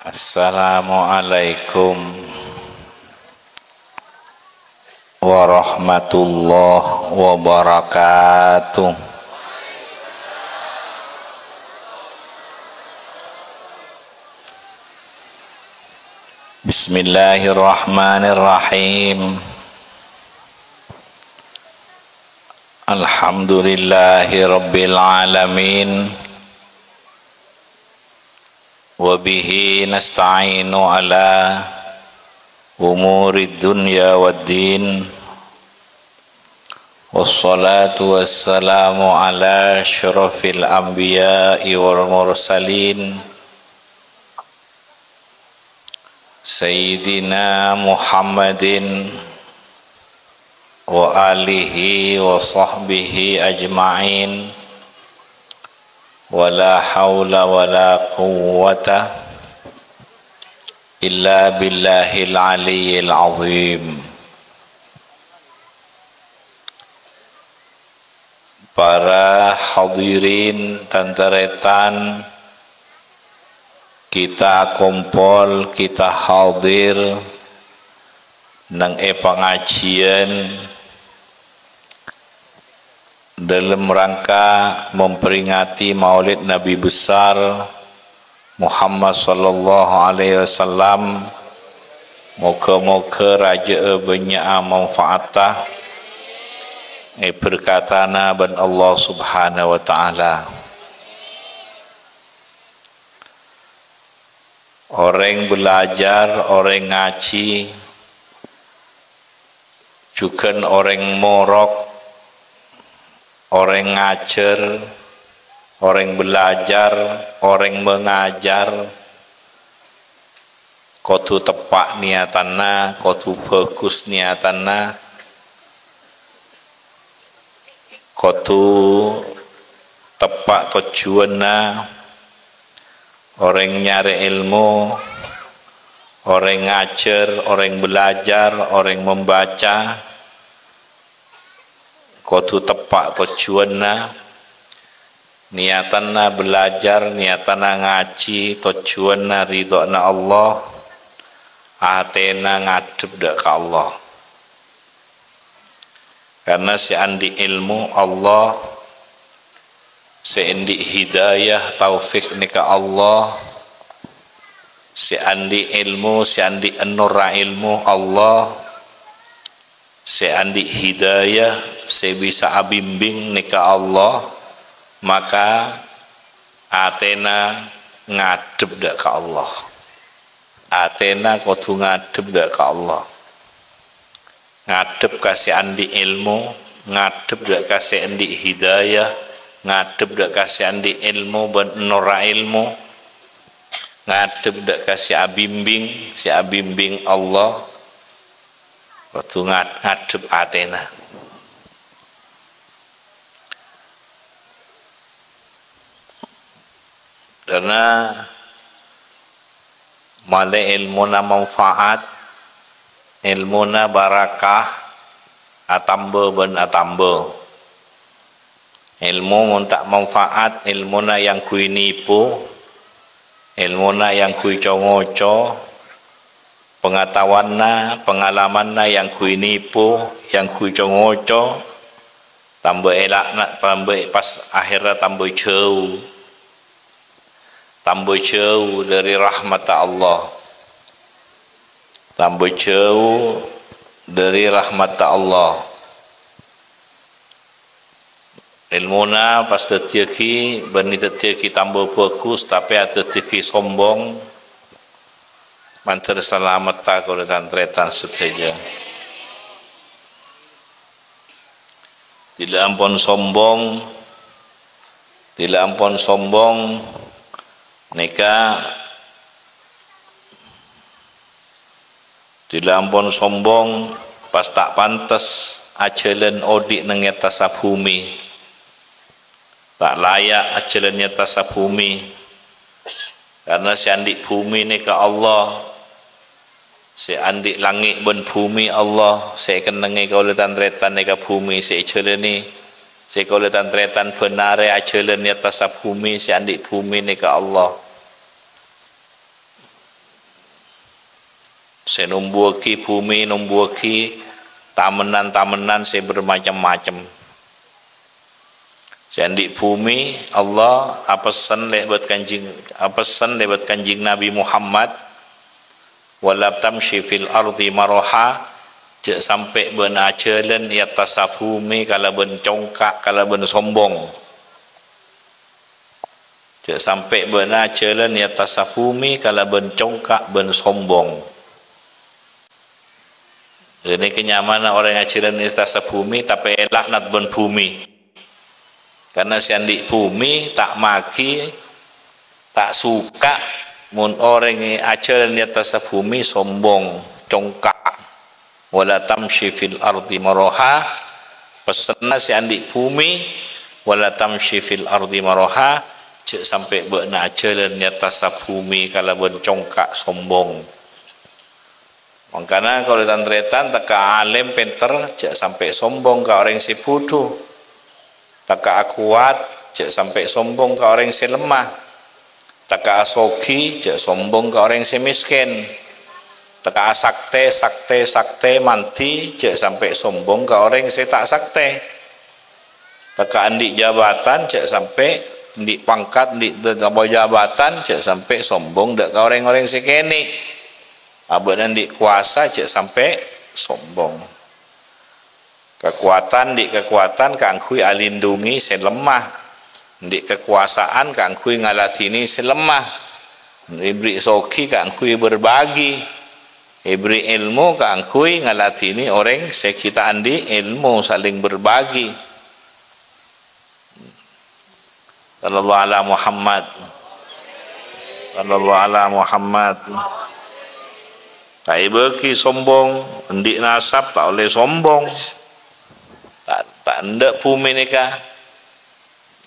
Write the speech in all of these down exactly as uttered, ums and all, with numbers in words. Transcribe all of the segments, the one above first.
Assalamualaikum warahmatullahi wabarakatuh. Bismillahirrahmanirrahim. Alhamdulillahi rabbil alamin. Wa bihi nasta'inu ala umurid dunya wad din. Wassalatu wassalamu ala asyrafil anbiya'i wal mursalin, Sayyidina Muhammadin wa alihi wa sahbihi ajma'in. Wa la haula wa la quwwata illa billahil aliyyil azim. Para hadirin, tan-tarètan, kita kompol, kita hadir neng è pangajiân dalam rangka memperingati Maulid Nabi Besar Muhammad sallallahu alaihi wasallam. Moga-moga rajâ'â bânnya'a manfaatta, èberkatana bân Allah Subhanahu wa Ta'ala. Orèng belajar, orèng ngajhi, jhughân orèng morok, orèng ngajhâr, orèng belajar, orèng mangajar, kodhu teppa' niyatanna, kodhu bhâghus niyatanna, kodhu teppa' tojjhuwânna. Orèng nyarè èlmo, orèng ngajhâr, orèng belajar, orèng mambaca, kodhu teppa' tojjhuwânna. Niyatanna belajar, niyatanna ngajhi, tojjhuwânna ridhâna Allah, atèna ngadhep dâ' ka Allah. Karna sè andi' èlmo Allah, sè andi' hidayah, taufik nèka Allah, sè andi' èlmo, sè andi' ennorra èlmo Allah, sè andi' hidayah, sè bisa abimbing nèka Allah, maka atèna ngadhep dâ' ka Allah. Atèna kodhu ngadhep dâ' ka Allah. Ngadhep ka sè andi' èlmo, ngadhep dâ' ka sè andi' hidayah, ngadhep dâ' ka sè andi' èlmo bân ennorra èlmo, ngadhep dâ' ka sè abimbing, sè abimbing Allah, kodhu ngad-, ngadhep atèna. Karna malè èlmona manfaat, èlmona barakah, atamba bân atamba. Èlmo mon ta' manfaat, èlmona èyangghuy nipo, èlmona èyangghuy co-ngoco, pangataowanna, pangalamanna èyangghuy nipo, èyangghuy co-ngoco, tamba èlakna-, tamba pas akhèrra tamba jhâu. Tamba jhâu dâri rahmatta Allah. Tamba jhâu dâri rahmatta Allah. Èlmona pas dhâddhiyâghi, bânnè dhâddhiyâghi tamba bhâghus, tapè adhâddhiyâghi sombong. Mandhâr salametta kaulâ tan-tarètan sadhâjâ. Dhilâ ampon sombong, dhilâ ampon sombong, nèka dhilâ ampon sombong, pas ta' pantes ajhâlân odi' neng è attassa bhumè. Ta' laya' ajhâlân è attassa bhumè. Karna sè andi' bhumè nèka Allah. Sè andi' langngè' bân bhumè Allah. Sè èkennengngè kaulâ tan-tarètan nèka bhumè sè èjhâlânè. Sè kaulâ tan-tarètan bhânarè ajhâlân è attassa bhumè, sè andi' bhumè nèka Allah. Sè nombuwâghi bhumè, nombuwâghi tamennan-tamennan sè bermacam-macam. Sè andi' bhumè, Allah apessen lèbât Kanjeng, apessen lèbât Kanjeng Nabi Muhammad, "Wa la tamshi fil ardi maraha," jhâ' sampè' bâ'na ajhâlân è attassa bhumè kalabân congka', kalabân sombong. Jhâ' sampè' bâ'na ajhâlân è attassa bhumè kalabân congka' bân sombong. Ghânèka nyamana orèng ajhâlân è attassa bhumè, tapè èlaknat bân bhumè. Karna sè andi' bhumè ta' maghi, ta' suka mon orèng ajhâlân è attassa bhumè sombong, congka'. "Wa la tamshi fil ardi maraha," pessenna sè andi' bhumè, "Wa la tamshi fil ardi maraha," jhâ' sampè' bâ'na ajhâlân è attassa bhumè kalabân congka' sombong. Mangkana, kaulâ tan-tarètan, tekka alèm pènter, jhâ' sampè' sombong ka orèng sè budhu. Tekka kowat, jhâ' sampè' sombong ka orèng sè lemma. Tekka soghi, jhâ' sombong ka orèng sè mèskèn. Tekka saktè, saktè, saktè, mandhi, jhâ' sampè' sombong ka orèng sè ta' saktè. Tekka andi' jabatan, jhâ' sampè', andi' pangkat, andi' jabatan, jhâ' sampè' sombong dâ' ka orèng-orèng sè kènè'. Abâ'na andi' kobâsa, jhâ' sampè' sombong. Kakowadhân, andi' kakowadhân kaangghuy alindhungi sè lemma. Andi' kakobâsa'an kaangghuy ngaladhini sè lemma. Èberri' soghi kaangghuy berbagi. Èberri' èlmo kaangghuy ngaladhini orèng sè ghi' ta' andi' èlmo, saling berbagi. Sallallahu ala Muhammad. Sallallahu ala Muhammad. Ta' èbâghi sombong, andi' nasab ta' ollè sombong. Ta', ta' endâ' bhumè nèka.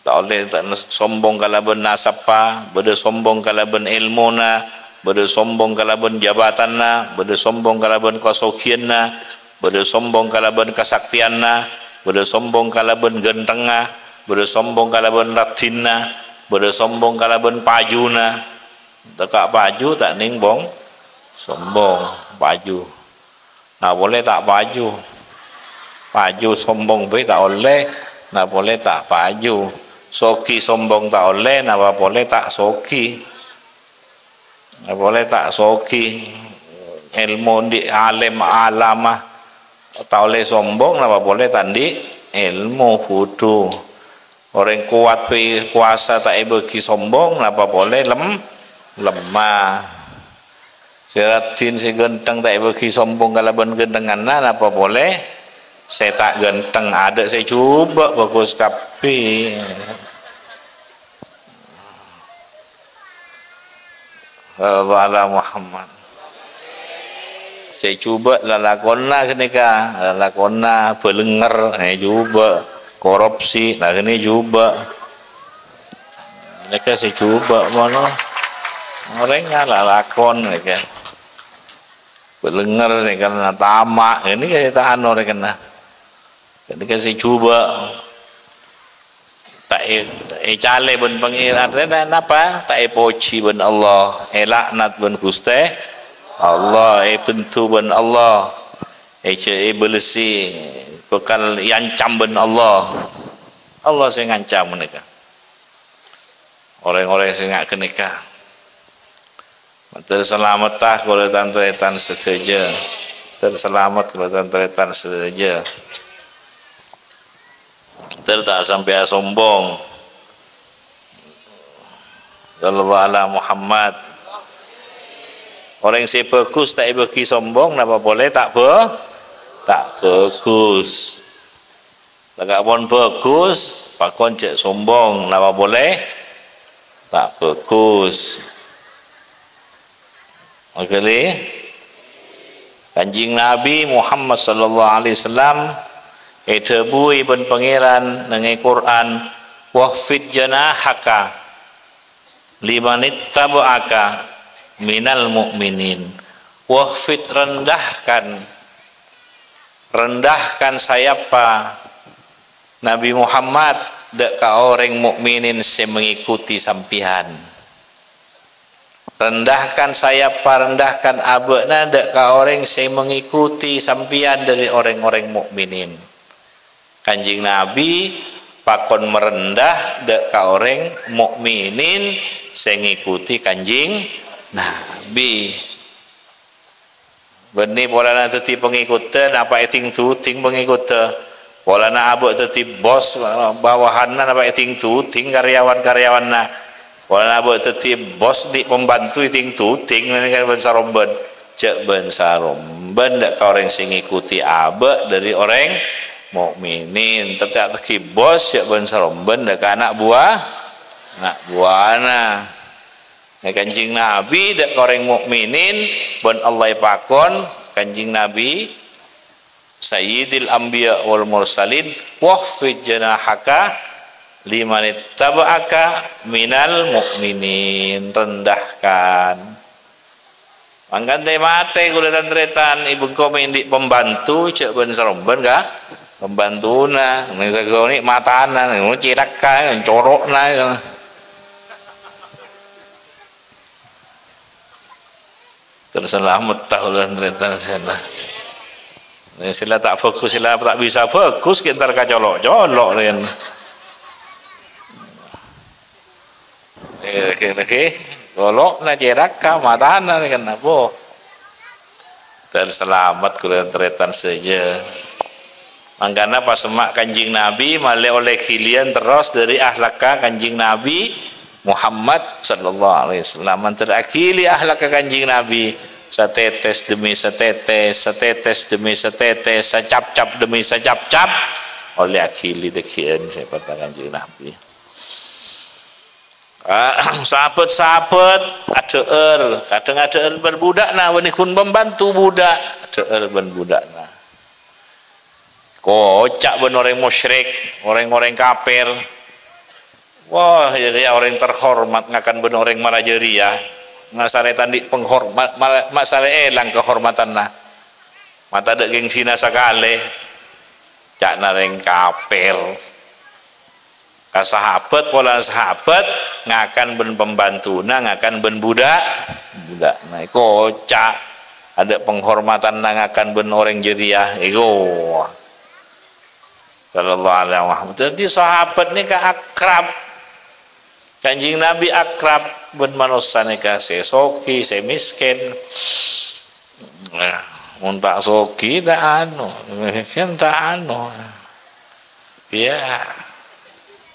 Ta' ollè ta-, sombong kalabân nasabba, bâdâ sombong kalabân èlmona, bâdâ sombong kalabân jabatanna, bâdâ sombong kalabân kasoghiyanna, bâdâ sombong kalabân kasaktèyanna, bâdâ sombong kalabân ghântengnga, bâdâ sombong kalabân raddhinna, bâdâ sombong kalabân pajuna. Tekka paju ta' nèng bong sombong, paju. Napa polè ta' paju. Paju sombong bhâi ta' ollè, napa polè ta' paju. Soghi sombong ta' ollè, napa polè ta' soghi. Napa polè ta' soghi. Èlmo andi' alèm alama ta' ollè sombong, napa polè ta' andi' èlmo budhu. Orèng kowat bhâi kobâsa ta' èbâghi sombong, napa polè lem-, lemma. Sè raddhin sè ghântheng ta' èbâghi sombong kalabân ghânthengnganna, napa polè sè ta' ghântheng. Adâ' sè jhubâ' bhâghus kabbhi. Sallallahu ala Muhammad. Sè jhubâ' lalakonna ghânèka, lalakonna bâlengnger, eh, jhubâ', korupsi, nah, ghânèka jhubâ'. Nèka sè jhubâ' mono. Orèng lalakon nèka. Bâlengnger nèka, tama', ghânèka sè ta' anu rèkèna. Ghânèka sè jhubâ'. Ta' è-, ècalè bân Pangèran. Artèna napa? Ta' èpojhi bân Allah, èlaknat bân Ghustè Allah, èbendhu bân Allah, èjâ-, èbâlessi, bhâkal èancam bân Allah. Allah sè ngancam ghânèka. Orèng-orèng sè nga-, ghânèka. Mator salametta kaulâ tan-tarètan sadhâjâ. Mator salamet kaulâ tan-tarètan sadhâjâ. Mator ta' sampè' asombong. Sallallahu ala Muhammad. Orèng sè bhâghus ta' èbâghi sombong, napa polè ta' bhâ-, ta' bhâghus. Lagâ' pon bhâghus, pakon jhâ' sombong, napa polè? Ta' bhâghus. Oke, Li? Kanjeng Nabi Muhammad sallallahu alaihi wasallam èdhâbuwi bân Pangèran neng è Qur'an, "Wakhfid janahaka limanittaba'aka minal mu'minin." Wakhfid, rendahkan, rendahkan sayappa Nabi Muhammad dâ' ka orèng mukminin sè mangèkoti sampèyan. Rendahkan sayap, parendahkan abâ'na dâ' ka orèng sè mengikuti sampèyan dâri orèng-orèng mukminin. Kanjeng Nabi pakon merendah dâ' ka orèng mukminin sè ngikuti Kanjeng Nabi. Bânnè polana dhâddhi pangèkoddhâ, napa èding-duding pangèkoddhâ? Polana abâ' dhâddhi bos bawahanna, napa èding-duding karyawan-karyawanna? Polana abâ' dhâddhi bos, andi' pembantu èding-duding, nèka bân sarombân. Jhâ' bân sarombân dâ' ka orèng sè ngikuti abâ' dâri orèng mukminin. Tèttè dhâddhi bos, jhâ' bân sarombân dâ' ka ana' buwa, ana' buwana. Nah, Kanjeng Nabi dâ' ka orèng mukminin, bân Allah èpakon, Kanjeng Nabi, Sayyidil Anbiya wal Mursalin, "Wakhfid janahaka limanittaba'aka minal mu'minin." Rendahkan. Mangkana matè kaulâ tan-tarètan, è bengko mè' andi' pembantu, jhâ' bân sarombân ka pembantuna. Neng sagonè' matana, neng cèrakka, coro'na. Terus salamet tahu lah, ternyata sila. Ini sila tak bagus, sila tak bisa bagus, kita kacolok-colok, Rin. Eh, lagi, lagi. Golok na cerak ka matana, kan, apa? Dan selamat, kuliah teretan saja. Mangkana pas emma' Kanjeng Nabi malè ollè ghiliyan terros dâri ahlakka Kanjeng Nabi Muhammad sallallahu alaihi wasallam. Mandhâr aghili ahlakka Kanjeng Nabi, satetes demi satetes, satetes demi satetes, sacapcap demi sacapcap, ollè aghili dhâggi'ân sè èpènta Kanjeng Nabi. Ah, sahabat-sahabat adhâ'âr, kadhâng adhâ'âr bân budhâ'na, bânnè ghun pembantu budhâ', adhâ'âr bân budhâ'na. Koca' bân orèng musyrik, orèng-orèng kafir. Wah, jârèya orèng terhormat ngakan bân orèng mara jârèya. Masalè ta' andi' penghormat, ma-, masalè èlang kahormatanna. Ma' tadâ' gengsinna sakalè. Ca'na rèng kafir. Ka sahabat, polana sahabat ngakan bân pembantuna, ngakan bân budhâ', budhâ'na. Èkoca', adâ' penghormatanna ngakan bân orèng jârèya. Èko. Sallallahu alaihi Muhammad. Dâddhi sahabat nèka akrab. Kanjeng Nabi akrab bân manossa nèka, sè soghi, sè mèskèn. Nah, mon ta' soghi, ta' anu, sè ta' anu. Ya.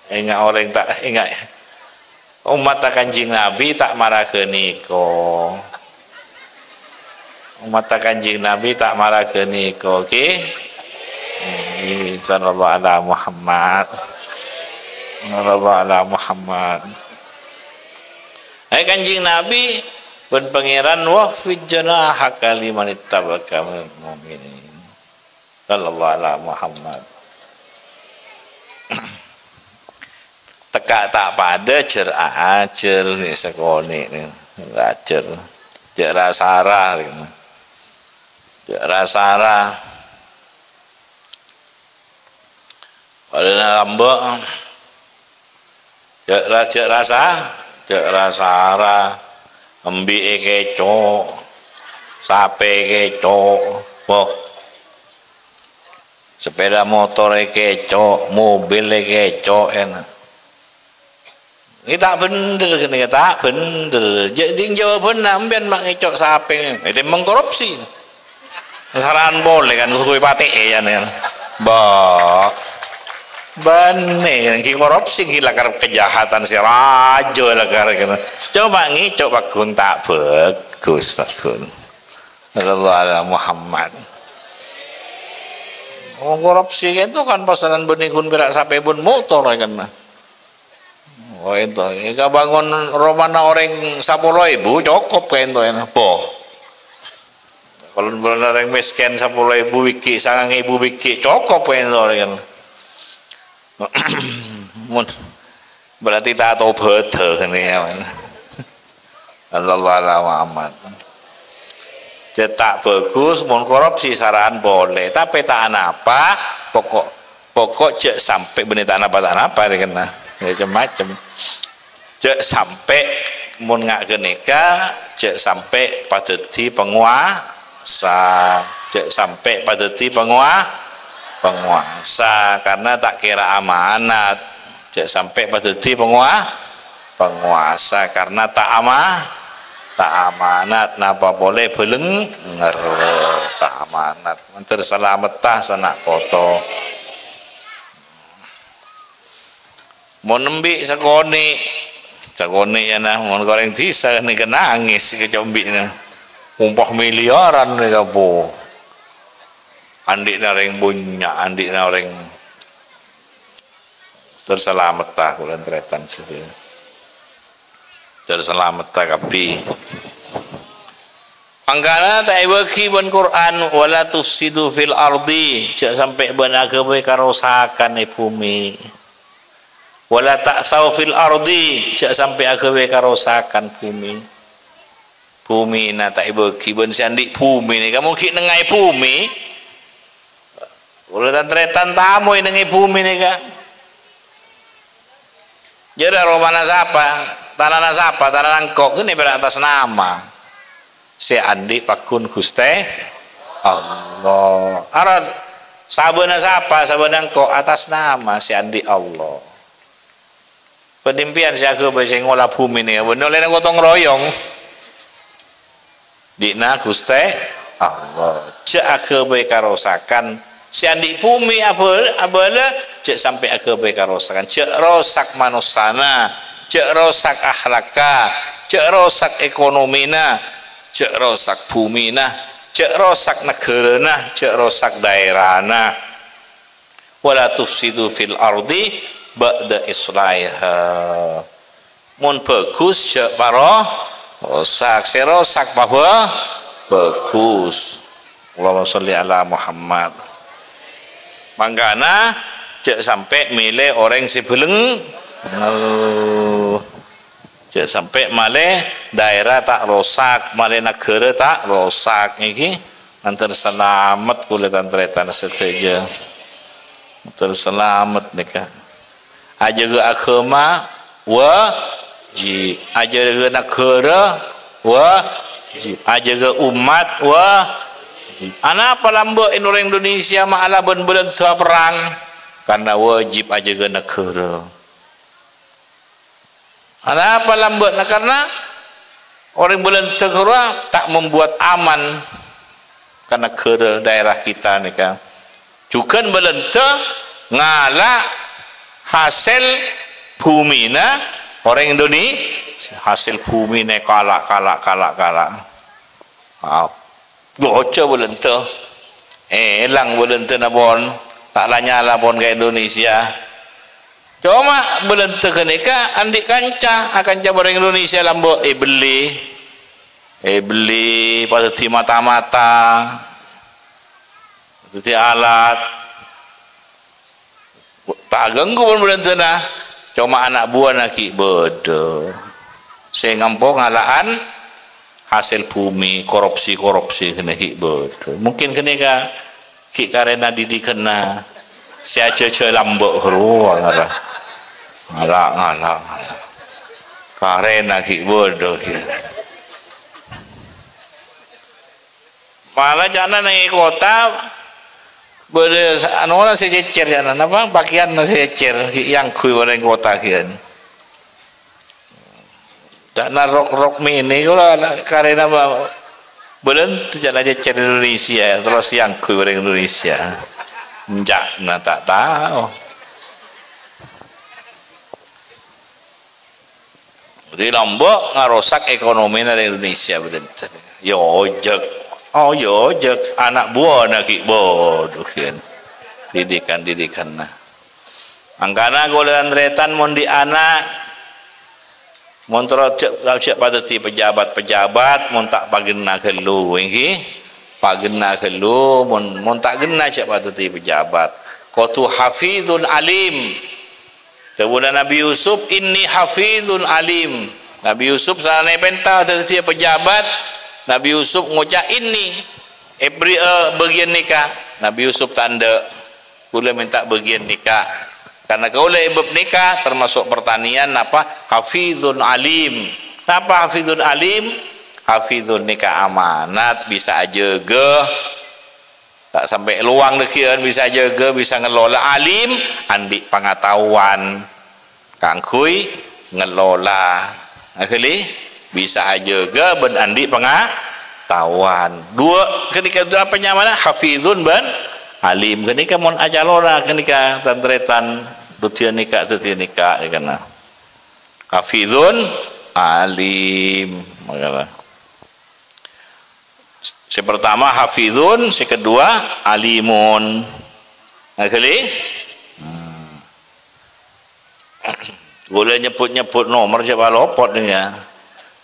Enga' orèng ta', enga' ommatta Kanjeng Nabi ta' mara ghânèka. Ommatta Kanjeng Nabi ta' mara ghânèka, oke? Sallallahu ala Muhammad. Sallallahu ala Muhammad. Hai Kanjeng Nabi, bân Pangèran, "Wakhfid janahaka limanittaba'aka minal mu'minin." Sallallahu ala Muhammad. Tekka' ta' padâ, jhâr ajhâr nè' sakonè' nè'. Ajhâr. Jhâ' ra-sara, nè'. Jhâ' ra-sara. Padâna lambâ'. Jhâ' ra-, jhâ' rasa, jhâ' ra-sara, embi' èkèco', sapè èkèco', boh. Sepèda motor èkèco', mobil èkèco', èna. Ini ta' bhender, gini, ta' bhender. Jadi, jawabânna, empèyan ma' ngèco' sapè, ètèmbhâng korupsi. Sara'an polè kan kodhu èpatè'è, yâ, nè. Bah. Bânnè, ghi korupsi, ghi lakar kejahatan sè rajâ lakar kèna. Coma ngèco' pagghun ta' bhâghus, pagghun. Sallallahu ala Muhammad. Wong korupsi kan itu kan pasalan bânnè ghun pèra' sapè bân motor kan. Oh, itu. Èkabângon romana orèng sapolo èbu, cokop kaènto, èna. Boh. Kalau bulan orèng mèskèn sapolo èbu bighi', sangang èbu bighi', cokop kaènto, èna. Mun, berarti ta' tobâdhâ, kan, ya, men. Sallallahu ala Muhammad. Cè' ta' bhâghus, mon korupsi sara'an polè. Tapè ta' anapa, pokok, pokok jhâ' sampè' bânnè ta' anapa, ta' anapa, rè kèna. Macem-macem. Jhâ' sampè' Mon nga' ghânèka, jhâ' sampè' padâddhi panguwasa. Jhâ' sampè' padâddhi panguwa-, panguwasa, karna ta' kèra amanat. Jhâ' sampè' padâddhi panguwa-, panguwasa, karna ta' ama-, ta' amanat. Napa polè bâlengnger, ta' amanat. Mandhâr salametta sana' poto. Mon embi' sakonè', sakonè' ya nah, mon ka orèng dhisa nèka nangès ka combi'na. Ompa miliaran nèka, po. Andi'na orèng bânnya', andi'na orèng. Terros salametta kaulâ tarètan sadhâjâ. Terros salametta kabbhi. Mangkana ta' èbâghi bân Qur'an, "Wala tufsidu fil ardi," jhâ' sampè' bâ'na aghâbây karosakan è bhumè. "Wala ta'tsau fil ardi," jhâ' sampè' aghâbây karosakan bhumè. Bhumèna ta' èbâghi bân sè andi' bhumè nèka mon ghi' nengnga'è bhumè. Kaulâ tan-tarètan tamoy neng è bhumè nèka. Jârèya romana sapa? Tanana sapa? Tanana engko', ghânèka pèra' atas nama. Sè andi' pagghun Ghustè Allah. Ara sabâna sapa? Sabâna engko' atas nama sè andi' Allah. Pèndimpèyan sè aghâbây sè ngola bhumè nèka, bân ollèna gotong royong. Dina Ghustè Allah. Jhâ' aghâbây karosakan. Sè andi' bhumè abâ-, abâlâ, jhâ' sampè' aghâbây karosakan. Jhâ' rosak manossana, jhâ' rosak akhlakka, jhâ' rosak ekonomina, jhâ' rosak bhumina, jhâ' rosak naghârâna, jhâ' rosak daerahna. "Wala tufsidu fil ardi ba'da islahiha." Mon bhâghus, jhâ' paro-, rosak. Sè rosak pabhâ-, bhâghus. Allahumma sholli ala Muhammad. Mangkana, jhâ' sampè' mèlè orèng sè bâleng-, jhâ' sampè' malè daerah ta' rosak, malè naghârâ ta' rosak. Nèka mandhâr salamet kaulâ tan-tarètan sadhâjâ. Mandhâr salamet nèka. Ajâgâ aghâma wajib, ajâgâ naghârâ wajib, ajâgâ ommat wajib. Anapa lambâ' è orèng Indonesia ma' alabân Bâlândhâ perrang? Karna wajib ajâgâ naghârâ. Anapa lambâ'na? Karna orèng Bâlândhâ ghârowa ta' membuat aman ka naghârâ daerah kita nèka. Jhughân Bâlândhâ ngala' hasèl bhumina orèng Indonesia. Hasèl bhumina kala', kala', kala', kala'. Ah, goca Bâlândhâ. Èlang Bâlândhâna pon, ta' la nyala pon ka Indonesia. Coma Bâlândhâ ghânèka andi' kanca, akanca bâreng Indonesia lambâ' èbelli. Èbelli padâddhi mata-mata. Dhâddhi alat. Ta' aghânggu pon Bâlândhâna, coma ana' buwâna ghi' bâdâ. Sè ngampo ngala'an hasèl bhumè, korupsi-korupsi ghânèka ghi' bâdâ. Mungkin ghânèka ghi' karèna didikânna sè ajâjâ lambâ' ghârowa ngala', ngala', ngala'. Karèna ghi' bâdâ ghi'. Mala ca'na neng è kottha, bâdâ sa-, anona sè cècèr ca'na, napa, pakèyanna sè cècèr, ghi' èangghuy orèng kottha ghiân. Ca'na rok-rok mini, kaulâ la-, karèna ba-, Bâlândhâ ca'na cècèr Indonesia, terros èangghuy orèng Indonesia. Ca'na ta' tao. Jadi lambâ' ngarosak ekonomina Indonesia, Bâlândhâ. Ya ojek. Oh, ya ojek. Ana' buwâna ghi' bâdâ ghiân. Didikan-didikanna. Mangkana kaulâ tan-tarètan mon andi' ana', mon terro jhâ', jhâ' padâddhi pejabat-pejabat, mon ta' paghenna ghâllu, èngghi? Paghenna ghâllu, mon, mon ta' ghenna jhâ' padâddhi pejabat. Kodhu hafizun alim. Dhâbuna Nabi Yusuf, "Inni hafizun alim." Nabi Yusuf sana'na èpènta dhâddhiyâ pejabat, Nabi Yusuf ngoca', "Inni, èbherri'â bâgiyân nèka." Nabi Yusuf ta' endâ', "Kaulâ mènta bâgiyân nèka. Karna kaulâ è bab nèka, tamaso' pertanian, napa, hafizun alim." Napa hafizun alim? Hafizun nèka amanat, bisa ajâgâ. Ta' sampè' lowang dhâggi'ân, bisa ajâgâ, bisa ngellola. Alim, andi' pangataowan kaangghuy ngellola. Akhirnya, bisa ajâgâ bân andi' pangataowan. Dua, ghânèka apa nyamana? Hafizun bân alim. Ghânèka mon acalona, ghânèka tan-tarètan, dhâddhiyâ nèka, dhâddhiyâ nèka, ya kan. Hafizun alim. Mangkana. Sè pertama hafizun, sè kedua alimun. Nah, ghâli? Hmm. Ghulâ nyebbhut-nyebbhut nomor jhâ' palopot nèka.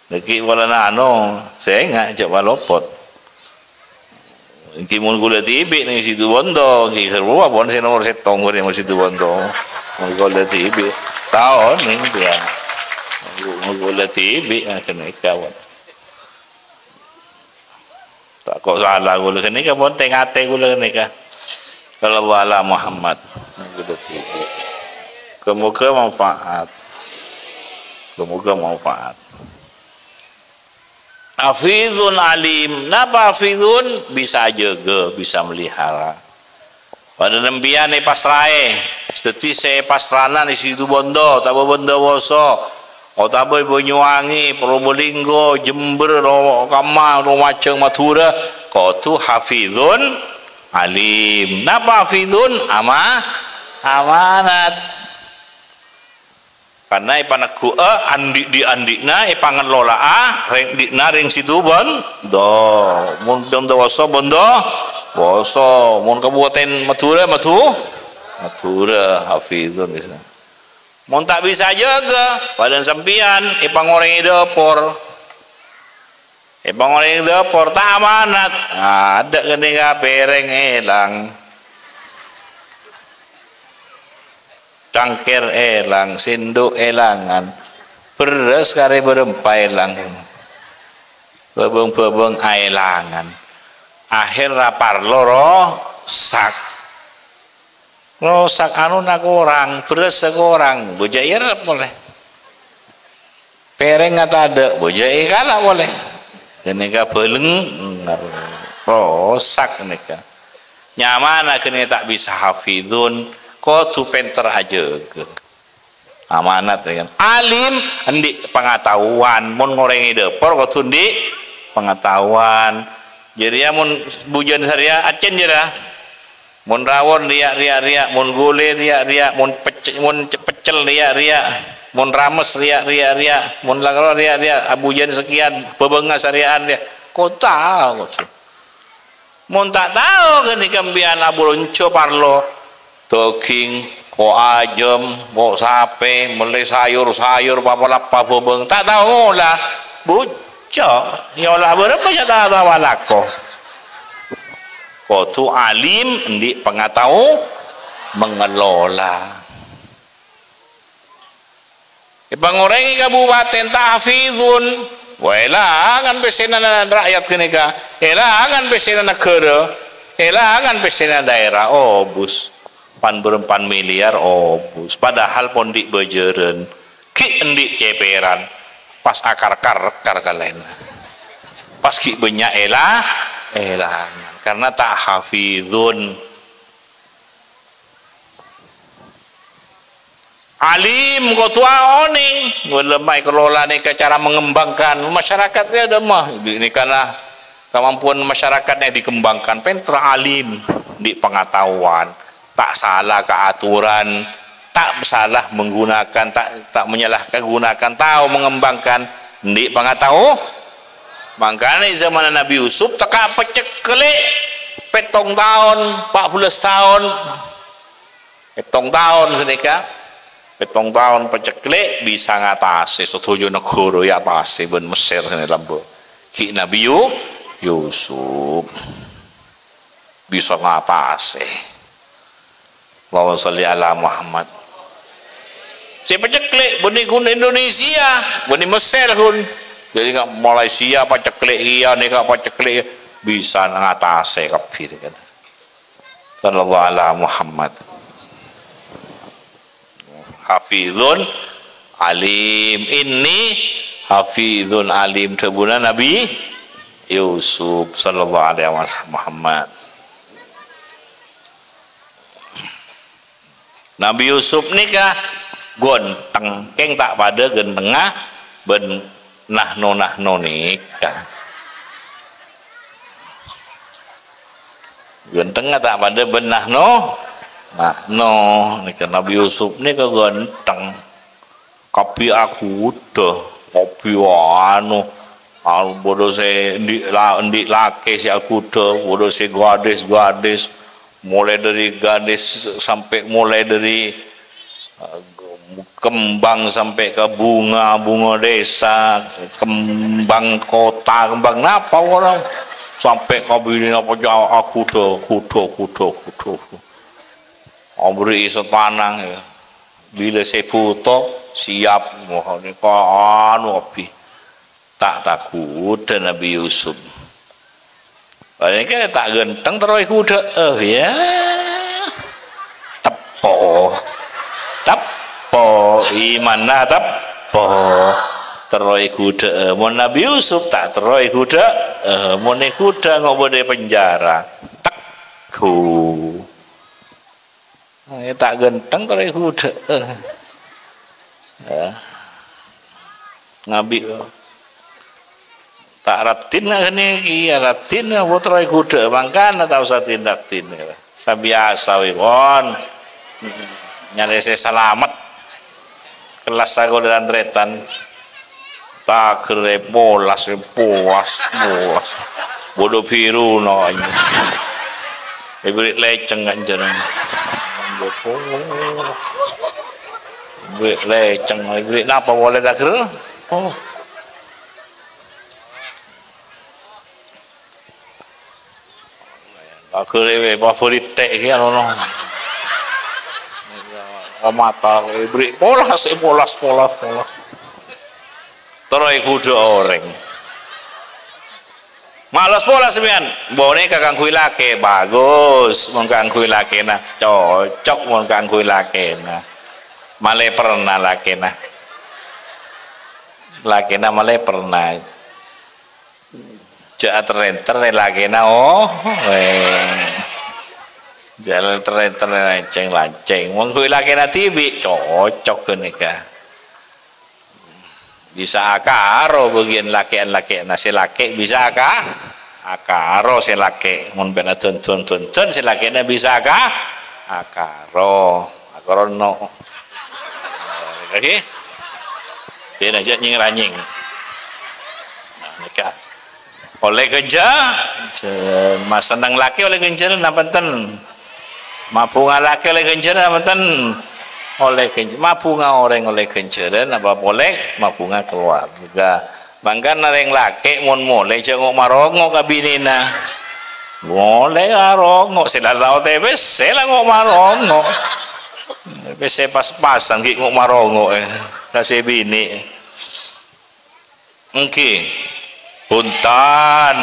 Nèka polana anu, sènga' jhâ' palopot. Ènggi mon ghulâ dhibi' neng Situbondo, ènggi ghâruwa pon sè nomor sèttong ghâriyâ mon Situbondo. Mon ghulâ dhibi'. Taon neng dia. Mon ghulâ dhibi', ah, ghânèka pon. Ta' kok sala ghulâ ghânèka pon, tè-ngatè ghulâ ghânèka. Sallallahu ala Muhammad. Mon ghulâ dhibi'. Moga-moga manfaat. Moga-moga manfaat. Hafizun alim. Napa hafizun? Bisa ajâgâ, bisa melihara. Padâ sampèyan èpasraè, dhâddhi sè èpasrana è Situbondo, otabâ Bondowoso, otabâ Banyuwangi, Probolinggo, Jember, Ro-, Kamma, Lumajang, Madhurâ, kodhu hafizun alim. Napa hafizun? Ama-, amanat. Karna èpaneggu'â andi' dhi'-andi'na, èpangellola'a rèng dhinna' rèng Situbondo. Mon Bondowoso, Bondowoso. Mon Kabupaten Madhurâ, Madhu-, Madhurâ. Hafizun bisa. Mon ta' bisa jâgâ, padâ sampèyan èpangorèngè dâpor. Èpangorèngè dâpor, ta' amanat. Adâ' ghânèka pèrèng èlang. Cangkèr èlang, sèndhu' èlangan. Bherrâs karè bârâmpa èlang. Bhâbâng-bhâbâng aèlangan. Akhèr ra parlo rosak. Rosak anona korang, bherrâssa korang, bâjâ èrep polè. Pèrèngnga tadâ', bâjâ èkala' polè. Ghânèka bâleng, rosak ghânèka. Nyamana ghânèka ta' bisa hafizun, kodhu pènter ajâgâ. Amanat, ya kan? Alim, andi' pangataowan. Mon ngorèngè dâpor, kodhu andi' pangataowan. Jârèya mon bujân sarèya, accèn jârèya. Mon rawon rèya', rèya', rèya'. Mon ghulâ rèya', rèya'. Mon pecce-, mon ce-, peccel rèya', rèya'. Mon rames rèya', rèya', rèya'. Mon lakro rèya', rèya'. Abujân sakèyan, bhâbângnga sarèya'an rèya'. Kodhu, kodhu. Mon ta' tao ghânèka sampèyan abhulonjhâ parlo dâging, ko' ajâm, ko' sapè, mellè sayur-sayur, pa-, palappa bhâbâng, ta' tao ngola, bujâ, nyola bârâmpa sè ta' tao alako. Kodhu alim, andi' pangatao, mengelola. Èpangorèngè kabupatèn, ta' hafizun. Wah, èlangan pèssèna ra'yat ghânèka. Èlangan pèssèna naghârâ. Èlangan pèssèna daerah. Obus. Pan-bârâmpan miliar, obus. Padahal pon andi' bâjârân. Ghi' andi' cèpèran. Pas akar-karkar kalèna. Pas ghi' bânnya' èla-, èlangan. Karna ta' hafizun. Alim kodhu aonèng, ngalem èkalola nèka cara mengembangkan masyarakat ya, ada mah. Nèka lah kemampuan masyarakat yang dikembangkan, pènter alim, andi' pangataowan, ta' sala ka aturan, ta' salah menggunakan, ta', ta' menyalahgunakan, tao mengembangkan, andi' pangatao. Mangkana è zamanna Nabi Yusuf, tekka' pacekkelè' pèttong taon, pa' bellâs taon. Pèttong taon ghânèka, pèttong taon pacekkelè' bisa ngatasè sadhâjâ naghârâ èatasè bân Messer ghânèka lambâ'. Ghi' Nabi Yu-, Yusuf bisa ngatasè. Allahumma shalli ala Muhammad. Sè pacekkelè' bânnè ghun Indonesia, bânnè Messer ghun. Jadi nggak Malaysia pacekkelè' iyâ, nèka pacekkelè' iyâ, bisa ngatasè kabbhi kan. Sallallahu ala Muhammad. Hafizun alim. Inni hafizun alim, dhâbuna Nabi Yusuf sallallahu alaihi wasallam. Muhammad. Nabi Yusuf nèka ghânteng, kèng ta' padâ ghântengnga bân nahnu-nahnu nèka. Ghântengnga ta' padâ bân nahnu, nahnu nèka. Nabi Yusuf nèka ghânteng. Kabbhi aghudhâ, kabbhi anu, anu, bâdâ sè andi' la-, andi' lakè sè aghudhâ, bâdâ sè gadis-gadis, mulai dari gadis sampai mulai dari, eh, kembang sampai ke bunga, bunga desa, kembang kota, kembang napa ora, sampai ka binèna apa ja-, aghudhâ, aghudhâ, aghudhâ, aghudhâ. Aberri' iso tanang, ya. Bilâ sè bhuto, siap. Wah, nèka anu kabbhi. Ta' taghudhâ Nabi Yusuf. Palèng kan ta' ghântheng terro èghudhâ'â, ya. Teppo. Teppo. Imanna teppo. Terro èghudhâ'â. Mon Nabi Yusuf ta' terro èghudhâ'â. Mon èghudhâ engko' bâdâ è penjara. Tegghu. Eh, ta' ghântheng terro èghudhâ'â. Ya. Ngabi' ta' raddhin nèka, ya, raddhin, ya, terro èghudhâ'â, mangkana ta' osa din-raddhin, ya. Sabiyasa, wi, pon. Nyarè sè salamet. Kellas sakola tan-tarètan. Tager è polas, è polas, polas. Bâdâ bhiruna, anjing. Èbèrri' lècèng, anjing. Èbèrri' lècèng, èbèrri' napa polè tager? Oh. Akhirnya we, favorit tek iki anu, no. Mata we, beri polas, eh, polas, polas, polas. Terus iku do oreng. Males polas sampeyan. Boneka kanggo laki, bagus. Mon kanggo lakena, cocok mon kanggo lakena. Male pernah lakena. Lakena male pernah. Ja' ater-enter lakena, oh, eh. Ja' ater-enter lanceng-lanceng. Wong kuwi lakena dibi' cocok ghâneka. Bisa akaro bagian lake'an-lake'na, sè lake' bisa aka-, akaro sè lake'. Mon pèna dondon-dondon, sè lake'na bisa aka-, akaro. Akaro no. Lagi? Pèna ja' nyeng-ranyeng. Nah, nèka. Oleh ghânjhâ-, jhâ-, ma-, senneng lakè oleh ghânjhârân napa enten? Mabhunga lakè oleh ghânjhârân napa enten? Oleh ghânj-, mabhunga orèng oleh ghânjhârân, apa polè mabhunga keluarga. Mangkana rèng lakè mon molè jhâ' ngo'-marongo' ka binèna. Molè arongo', sè la tao tepes, sè la ngo'-marongo'. Pèssè pas-pasan ghi' ngo'-marongo', eh, ka sè binè'. Èngghi. Bhunten.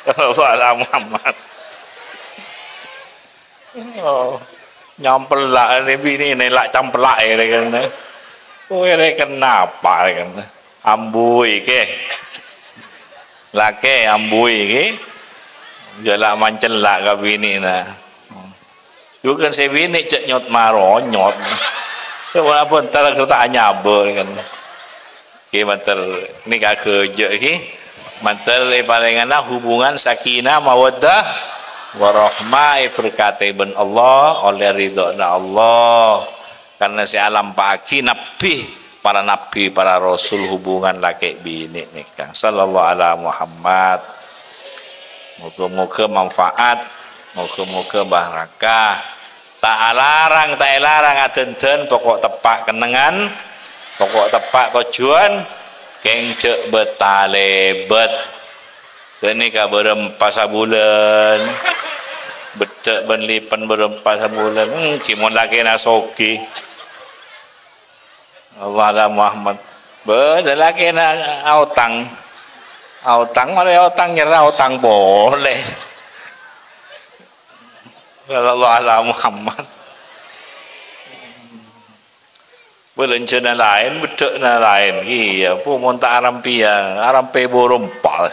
Sallallahu ala Muhammad. Oh, nyampella' rè binèna la' campella'è rè kènè. Kowe rè kenapa rè kènè? Ambuy kè. Lakè ambuy kè. Jhâ' la' mancella' ka binèna. Bukan sè binè' jhâ' nyot-maronyot. Walaupun ta' anyabâ kan. Ki manter nèka ghâjâ' ki. Manter èparèngana hubungan sakinah mawaddah warahmah, èberkatè bân Allah, ollè ridhâna Allah. Karna sè alampa'aghi nabbhi, para nabbhi, para rasul, hubungan lakè' binè' nèka. Sallallahu ala Muhammad. Moga-moga manfaat, moga-moga barakah. Ta' alarang, ta' èlarang adhândhân, pokok teppa' kennengngan, pokok teppa' tojjhuwân, kèng jhâ' bât-talèbât. Ghânèka bârâmpa sabulân, beddhâ' bân lipen bârâmpa sabulân. Hmm, ghi mon lakèna soghi. Allah ala Muhammad. Bâdâ lakèna aotang. Aotang, marè aotang nyerra aotang polè. Sallallahu ala Muhammad. Bâlânjhâna laèn, beddhâ'na laèn. Iyâ, pon mon ta' arampèyan, arampè buru empa'.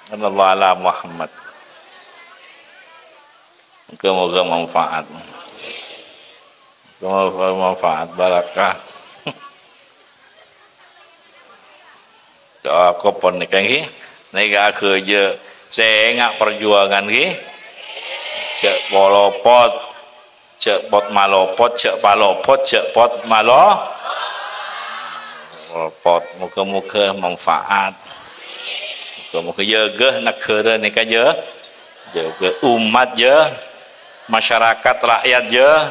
Sallallahu ala Muhammad. Moga-moga manfaat. Moga-moga manfaat, barakah. Cokop pon nèka, ngghi. Nèka aghâjâ sènga' parjuwângan, ngghi. Jhâ' polopot, jhâ' pot malopot, jhâ' palopot, jhâ' pot malo-, malopot. Moga-moga manfaat. Moga-moga jâgâ naghârâ nèka, jâ-, jâgâ ommat, jâ-, masyarakat, rakyat, jâ-,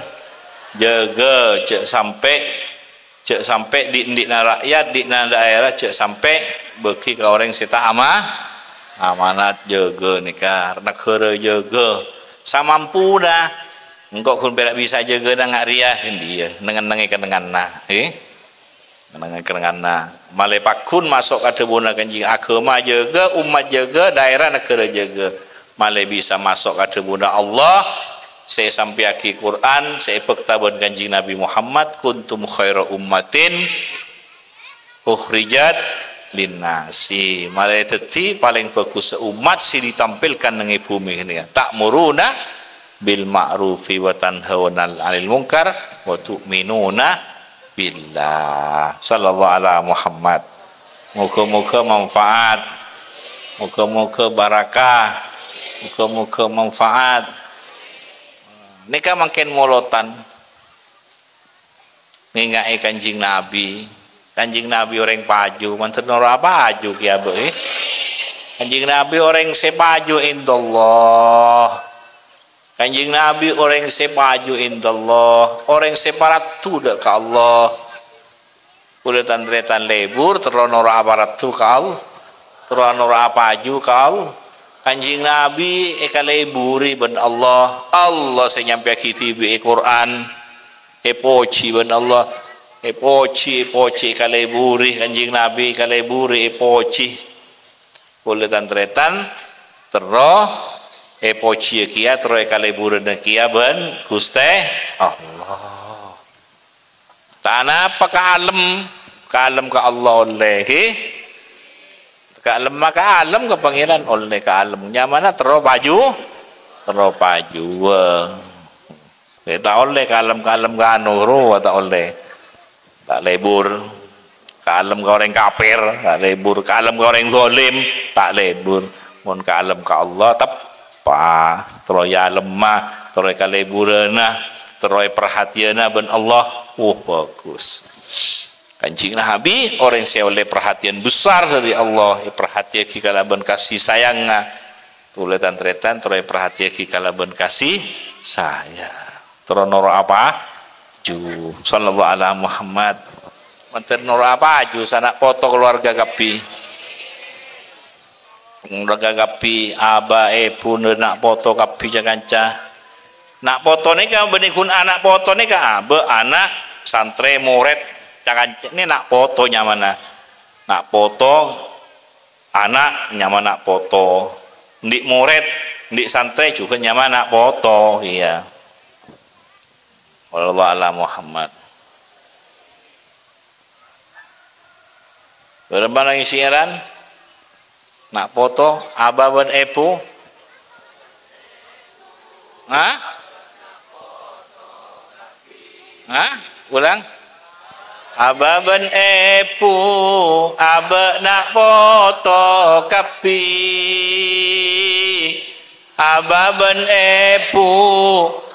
jâgâ, jhâ' sampè' Jhâ' sampè' dhi'-, dhi'na ra'yat, dhi'na daerah, jhâ' sampè' bâgi ka orèng sè ta' ama-, amanat, jâgâ nèka, naghârâ jâgâ. Samampuna, engko' ghun pèra' bisa jâgâna nga' rèya, iyâ, neng-ennengngè kennengnganna, eh? Neng-ennengngè kennengnganna. Malè pagghun maso' ka dhâbuna Kanjeng, aghâma jâgâ, ommat jâgâ, daerah naghârâ jâgâ. Malè bisa maso' ka dhâbuna Allah, sè èsampèyaghi Qur'an, sè èbhâkta bân Kanjeng Nabi Muhammad, "Kuntum khaira ummatin ukhrijat linnasi." Malè dhâddhi palèng bhâghussa ommat sè ditampilkan neng è bhumè ghânèka. "Ta'muruna bil ma'rufi wa tanhauna 'anil munkar wa tu'minuna billah." Sallallahu ala Muhammad. Moga-moga manfaat. Moga-moga barakah. Moga-moga manfaat. Nèka mangkèn molotan. Ngènga'è Kanjeng Nabi. Kanjeng Nabi orèng paju, mandhâr noro' apa paju kèya, Bu, eh? Kanjeng Nabi orèng sè paju indallah. Kanjeng Nabi orèng sè paju indallah, orèng sè paraddu dâ' ka Allah. Kaulâ tan-tarètan lebur, terro noro' aparaddu ka Allah, terro noro' apaju ka Allah. Kanjeng Nabi èkaleburi bân Allah, Allah sè nyampèyaghi dhibi' è Qur'an, èpojhi bân Allah, èpojhi, èpojhi, èkaleburi Kanjeng Nabi, èkaleburi, èpojhi. Kaulâ tan-tarètan terro èpojhiyâ kèya, terro èkaleburâna kèya bân Ghustè Allah. Ta' anapa kaalem, kaalem ka Allah ollè, ghi? Kaalem, kaalem ka Pangèran ollè kaalem. Nyamana terro paju, terro pajuwâ. Eh, ta' ollè kaalem-kaalem ka anu, rowa ta' ollè. Ta' lebur. Kaalem ka orèng kafir, ta' lebur. Kaalem ka orèng zalim, ta' lebur. Mon kaalem ka Allah, teppa'. Terro èalemma, terro èkaleburâna, terro èparhatèyana bân Allah. Wah, bagus. Kanjeng Nabi, orèng sè ollè parhatèyan besar dâri Allah, èparhatèyaghi kalabân kasih sayangnga. Kaulâ tan-tarètan terro èparhatèyaghi kalabân kasih sayang. Terro noro' apaju. Sallallahu ala Muhammad. Mandhâr noro' apaju, sana' poto kalowarga kabbhi. Kalowarga kabbhi, abâ, èbhu, na' poto kabbhi ca-kanca. Na' poto nèka bânnè ghun ana' poto nèka, abâ, ana', santrè, morèd, ca-kanca. Nè na' poto nyamana. Na' poto, ana' nyamana na' poto. Andi' morèd, andi' santrè jhughân nyamana na' poto. Iyâ. Wallahu a'lam Muhammad. Bârâmpa nangès siaran? Na' poto, abâ bân èbhu? Hah? Hah? Ulang. Abâ bân èbhu, abâ na' poto kabbhi. Abâ bân èbhu,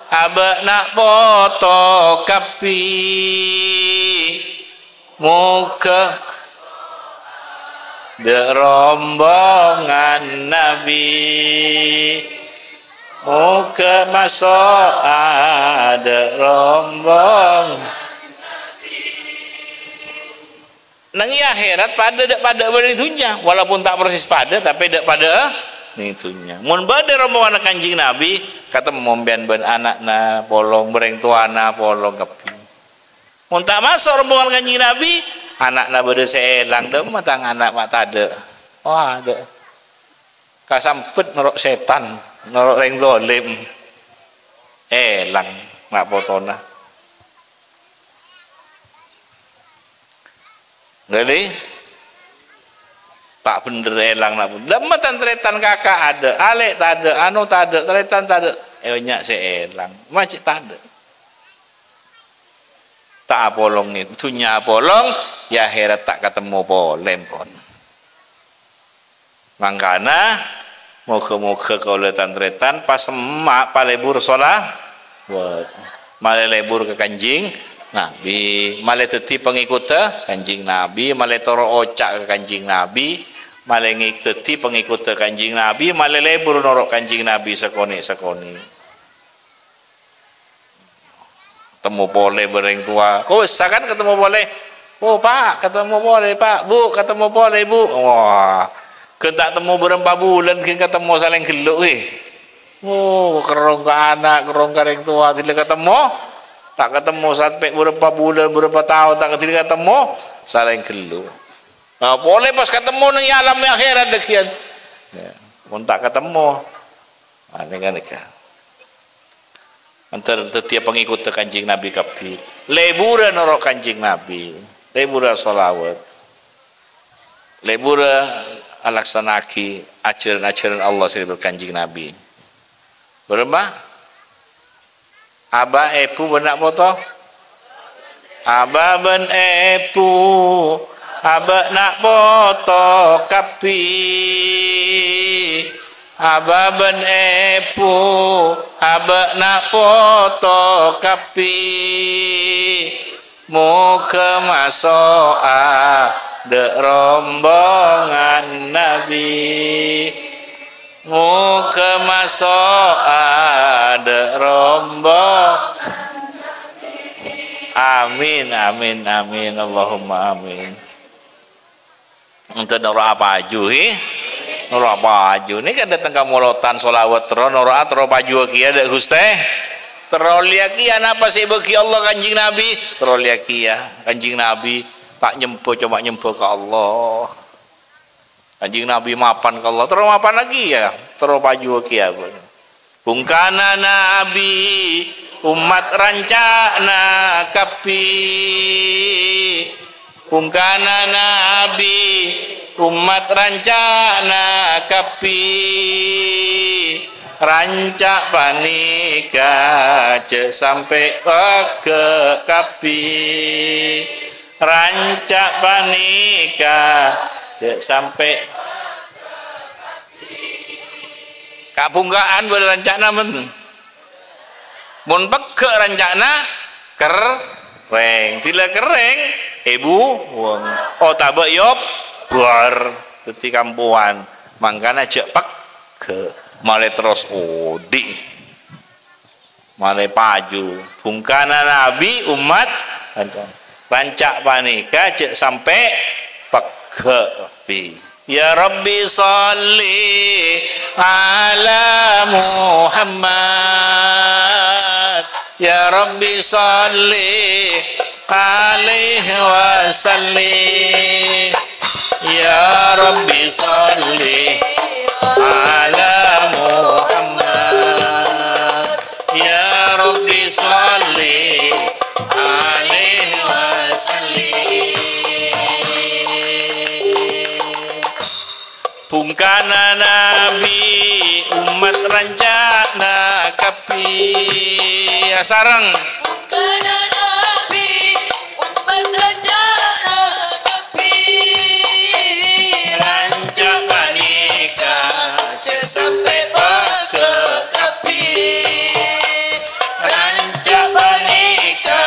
abâ na' poto kabbhi. Moghâ dâ' rombongan Nabi. Moghâ maso'a dâ' rombongan Nabi. Neng è akhèrat padâ dâ' padâ bân è dhunnya, walaupun ta' persis padâ, tapè dâ' padâ neng dhunnya. Mon bâdâ rombonganna Kanjeng Nabi, katemmo sampèyan bân ana'na polong, bâreng towana polong kabbhi. Mon ta' maso' rombongan Kanjeng Nabi, ana'na bâdâ sè èlang, "Dâ'emma tang ana' ma' tadâ'?" Oh, adâ'. Kasambhât noro' sètan, noro' rèng zalim. Èlang na' potona. Jadi, ta' bhendher èlang na'. Dâmma tan-tarètan kaka' adâ', alè' tadâ', anu tadâ', tarètan tadâ'. Eh, bânnya' sè èlang. Majâ' tadâ'. Ta' apolong, dhunnya apolong, è akhèrat ta' katemmo polè, pon. Mangkana, moghâ-moghâ kaulâ tan-tarètan pasemma' palebur sholawat. Malè lebur ka Kanjeng Nabi, malè dhâddhi pangèkotta Kanjeng Nabi, malè toro' oca' ka Kanjeng Nabi, malè ngè-, dhâddhi pangèkotta Kanjeng Nabi, malè lebur noro' Kanjeng Nabi sakonè'-sakonè'. Temmo polè bân rèng towa. Kobâsa kan katemmo polè. "Oh, Pa', katemmo polè, Pa'. Bu', katemmo polè, Bu'." Wah, ghân ta' temmo bârâmpa bulân ghân katemmo salèng ghellu', wè. Oh, kerrong ka ana', kerrong ka rèng towa, dhilâ katemmo. Ta' katemmo sampè' bârâmpa bulân, bârâmpa taon, ta' dhilâ katemmo, salèng ghellu'. Nah, polè pas katemmo neng è alam akhèrat dhâgghiyân. Ya, mon ta' katemmo. Anè-kanèka. Èntar dhâddhiyâ pangèkotta Kanjeng Nabi kabbhi. Leburâ noro' Kanjeng Nabi. Leburâ sholawat. Leburâ alaksana'aghi ajhârân-ajhârân Allah sè èlebur Kanjeng Nabi. Bârâmpa? Aba', èbhu, bân na' poto? Aba' bân èbhu, aba' na' poto kabbhi. Aba' bân èbhu, aba' na' poto kabbhi. Moghâ maso'a dâ' rombongan Nabi. Moghâ maso'a dâ' rombongan. Amin, amin, amin. Allahumma amin. Èntar noro' apaju, he? Noro' apaju. Nèka dâteng ka molotan sholawat terro, noro'a terro paju kèya dâ' Ghustè. Terro lèya kèya napa sè èbâghi Allah Kanjeng Nabi? Terro lèya kèya. Kanjeng Nabi ta' nyemba, coma nyemba ka Allah. Kanjeng Nabi mapan ka Allah, terro mapan lagi ya, terro paju kèya. Bungkana Nabi, ommat ranca'na kabbhi. Bungkana Nabi, ommat ranca'na kabbhi. Ranca' panèka jhâ' sampè' pegghâ' kabbhi. Ranca' panèka jhâ' sampè' kabhungka'an bâdâ ranca'na, mon. Mon pegghâ' ranca'na kerrèng, dhilâ kerrèng, èbuwâng. Otabâ èobâr, dhâddhi kampowan. Mangkana jhâ' pegghâ', malè terros odi'. Malè paju. Bungkana Nabi, ommat, ranca', ranca' panèka jhâ' sampè' pegghâ' kabbhi. Ya Rabbi shalli ala Muhammad. Ya Rabbi shalli alaihi wasallim. Ya Rabbi shalli ala Muhammad. Ya Rabbi shalli alaihi wasallim. Bungkana Nabi, ommat ranca'na kabbhi. Asareng. Bungkana Nabi, ommat ranca'na kabbhi. Ranca' panèka jhâ' sampè' pegghâ' kabbhi. Ranca' panèka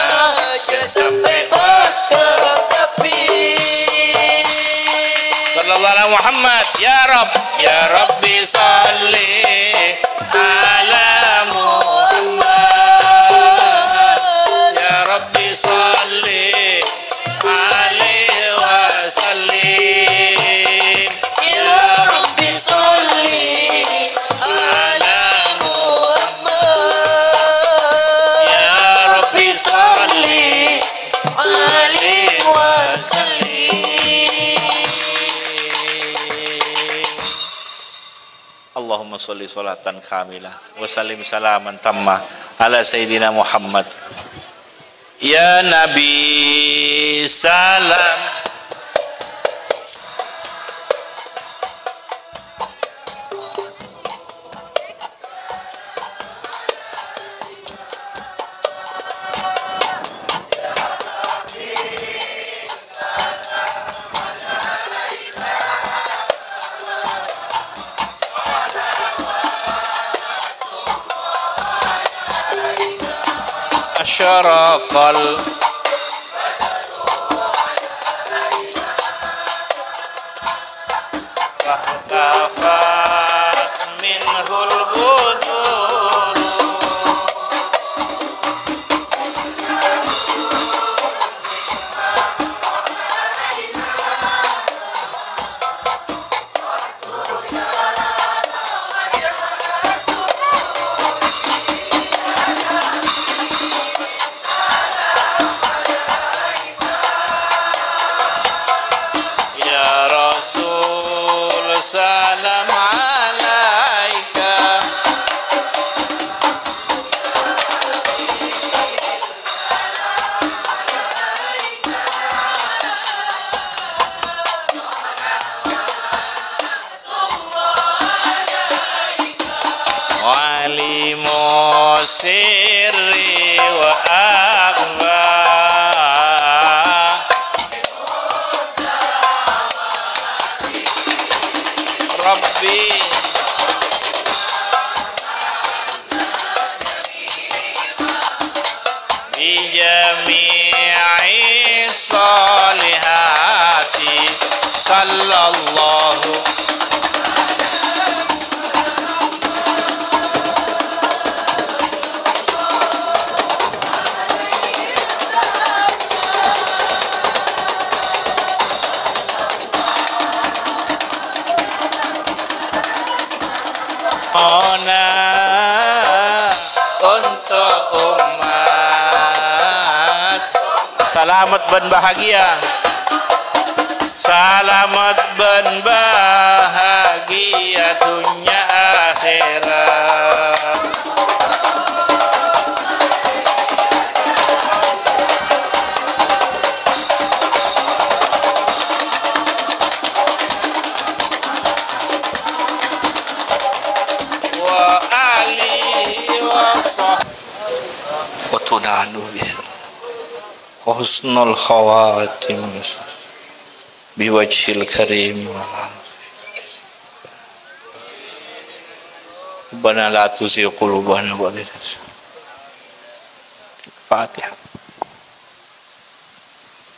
jhâ' sampè' pegghâ' kabbhi. Sallallahu ala Muhammad, ya Rabb, ya Rabbi shalli ala Muhammad, ya Rabbi shalli alaihi wasallim. Ya Rabbi shalli ala Muhammad. Ya Rabbi shalli alaihi wasallim. Allahumma shalli shalatan kamilah wa sallim salaman tamma ala Sayyidina Muhammad. Ya Nabi, salam. syaraqal, fahtafat minhul budur. Ya Rasul, salam alaika. Alimu sirri wa akhfa. Rabbi, bi jami'i sholihati, sallallahu. Ona untuk umat. Salamet bân bahagia. Salamet bân bahagia dhunnya akhèrat. Wa alihi wa sahbihi. Wa tunalu bihi husnul khawatim biwajhil karim. Rabbana la tuzigh qulubana ba'da idh hadaytana. Fatihah.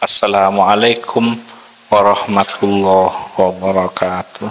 Assalamualaikum warahmatullahi wabarakatuh.